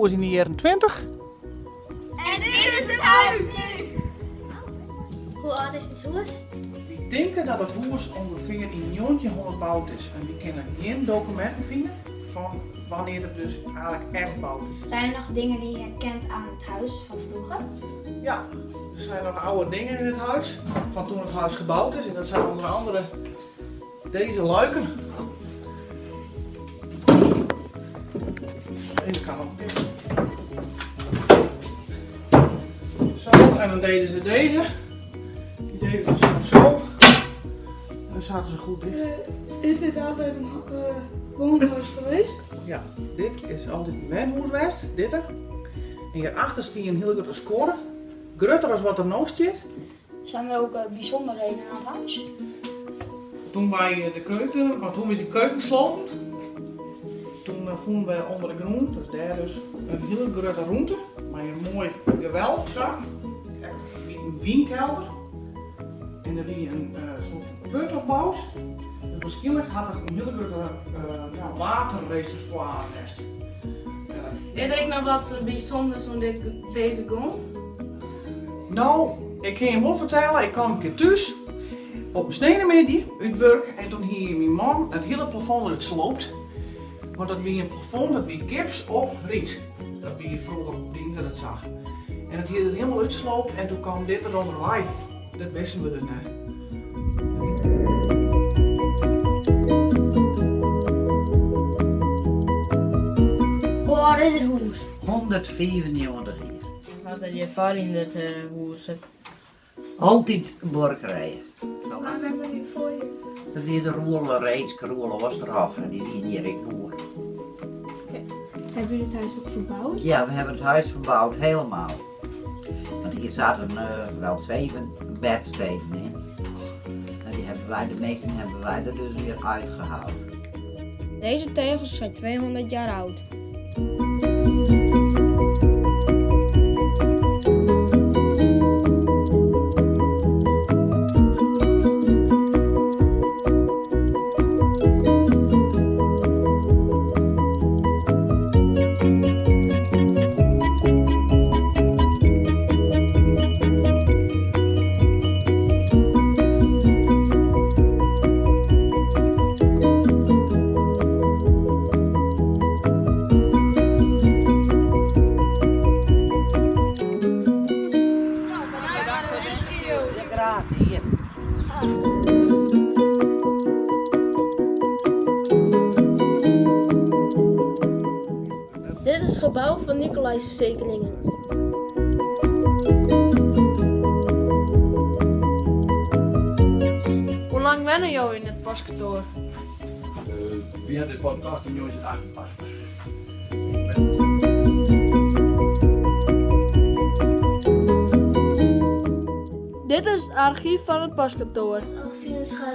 hûs yn de jierren 20. En dit is it huis nu! Hoe âld is dit hûs? Wy tinke dat it hûs ûngefear yn 1900 boud is en wy kinne gjin dokuminten fine fan wannear't it dus eigentlik echt boud is. Zijn er nog dingen die je herkent aan het huis van vroeger? Ja, er zijn nog oude dingen in het huis van toen het huis gebouwd is en dat zijn onder andere deze luiken. Deze kan ook dicht. Zo, en dan deden ze deze. Die deden ze zo. En dan zaten ze goed dicht. Is dit altijd in woonhuis geweest? Ja, dit is altyd in wenhûs west, dit er. En hjirachter stie in hiel grutte skuorre, grutter as wat der no stiet. Zijn er ook bijzonderheden aan het huis? Toen wy de keuken, want toen wy de keuken sloten, toen fûnen we ûnder de grûn, dus dêr dus, in hiele grutte rûnte mei in moai gewelf sa, echt wie in wynkelder. En der wie in soart fan put opboud, dus wierskynlik hat der in hiele grutte ja, waterreservoir west. Is der ek noch wat bysûnders oan dit, dizze gong? No, ik kin jim wol fertelle, ik kaam in kear thús op in sneonemiddei út wurk en toen hie myn man it hiele plafond derút sloopt. Want dat wie in plafond, dat wie gips op ryt. Dat wie froeger, dienen se dat sa. En dat hie er hielendal útsloopt en toen kaam dit der ûnderwei. Dat wisten we dus net. Hoe âld is it hûs? 195 jier. Wat hat hjirfoar yn it hûs? Altyd buorkerijen. Wa wenne hjir foar je? Dat wie de Roel Reenske, Roel Oosterhof en dy wiene hjir ek boer. Hebben jullie het huis ook verbouwd? Ja, we hebben het huis verbouwd, helemaal. Want hier zaten wel zeven bedsteden in. En die hebben wij, de meeste hebben wij er dus weer uitgehaald. Deze tegels zijn 200 jaar oud. Graach dien. Dit is het gebou fan Nicolais Verzekeringen. Hoe lang wenne jo yn it postkantoar? Wy ha dit pân kocht yn njoggentjin achtentachtich. Dit is it argyf fan it postkantoar. Is Augustinusga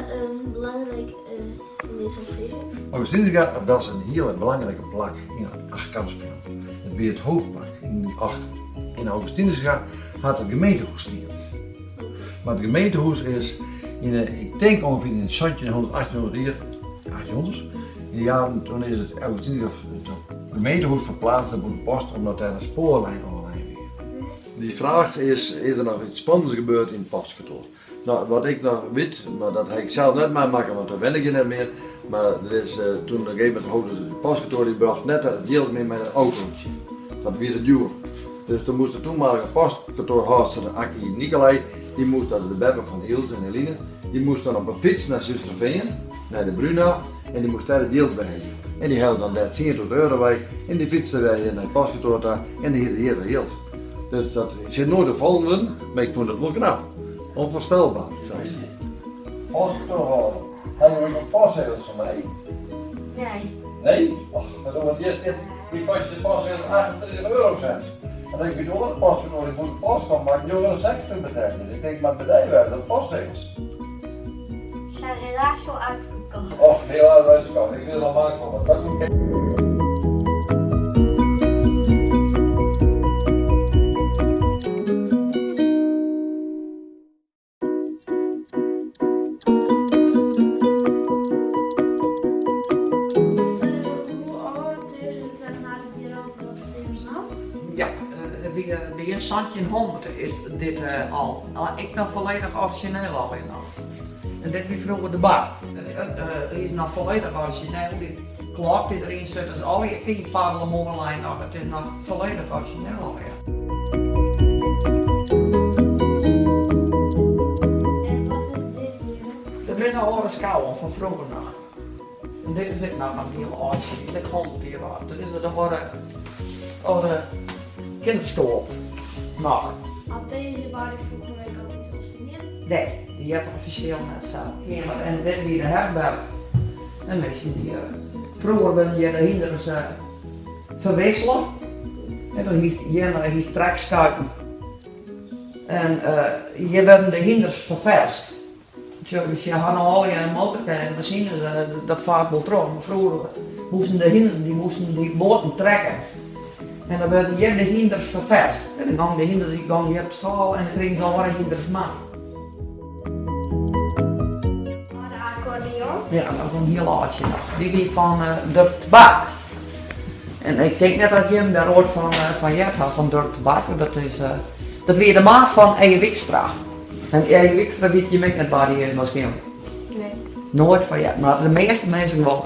belangrijk in deze omgeving? Augustinusga was in hiele belangrike plak yn Achtkarspelen. It wie it hoofdplak yn dy acht. Yn Augustinusga hat it gemeentehûs stien. Mar it gemeentehûs is yn de, ik tink ûngefear yn 1700, 1800 jier, 1800, yn de jaren toen is it Augustinusga it gemeentehûs ferplaatst nei Bûtenpost omdat dêr in spoarlijn oanlein wie. Die vraag is, is er nog iets spannends gebeurd in het postkantoor? Nou, wat ik noch wit, mar dat ha ik sels net meimakke, want dan wenne ik hjir net mear. Mar der is toen op in gegeven momint holden se it postkantoar, dy brocht net it jild mear mei in autootsje. Dat wie te djoer. Dus toen moast de toenmalige postkantoarhâldster Akkie Nicolai, dy moast, dat is de beppe fan Ilse en Eline, dy moast dan op 'e fyts nei Surhústerfean, nei de Bruna, en dy moast dêr it jild weihelle. En dy helle dan dêr 10.000 euro wei en dy fytste wer hjir nei it postkantoar ta en dy hie hjir wer jild. Dus dat is noait opfallen wurden, mar ik fûn it wol knap. Onvoorstelbaar zelfs. Postkantoarhâlder, ha jo ek noch postsegels foar my? Nee. Nee? Och, dat doen we eerst dit. Die kost de postzegels 38 eurocent. En als ik bij de oare postkantoar in Bûtenpost kom, moat ik 69 betelje. Ik tink, moat by dy wêze, dat postzegels. Zijn helaas al uitverkocht. Och, helaas uitverkocht. Ik wil er nog mank fan, want dat moet Hoe âld is it en wa't it hjir altyd as it is no? Ja, it wie begjin santjinhûndert is dit al. Ek noch folledich orizjineel allegear noch. En dit wie froeger de bar. It is noch folledich orizjineel. Dy klok dy't deryn sit is allegear ek yn parlemoarlijn noch. It is noch folledich orizjineel allegear. En wat is dit hjir? Dit binne âlde skouwen fan froeger noch. En dit is ek noch in hiel âldsje, dy is ek hûndert jier âld. Dit is de âlde, âlde kinderstoel noch. Hat dizze bar der froeger ek altyd al stien? Nee, dy heart offisjeel net sa. En dit wie de herberch. En minsken dy froeger werden hjir de hynders ferwissele. En dan hiest hjir hiest trekskuiten. En hjir werden de hynders ferferst. Sjoch, se ha no allegear in motorke en masines, dat faart wol troch, mar froeger moasten de hynders, dy moasten dy boaten trekke. En dan werden hjir de hynders ferferst. En dan gongen de hynders dy gongen hjir op stâl en dan krigen se oare hynders mei. De akkoardeon? Ja, dat is in hiel âldsje noch. Dy wie fan Durk Tabak. En ik tink net dat jim dêr oait fan heard ha, fan Durk Tabak. Dat is, dat wie de maat fan E. Wykstra. En E. Wykstra wit jim ek net wa dy is waarskynlik? Nee. Noait fan heard, mar de measte minsken wol.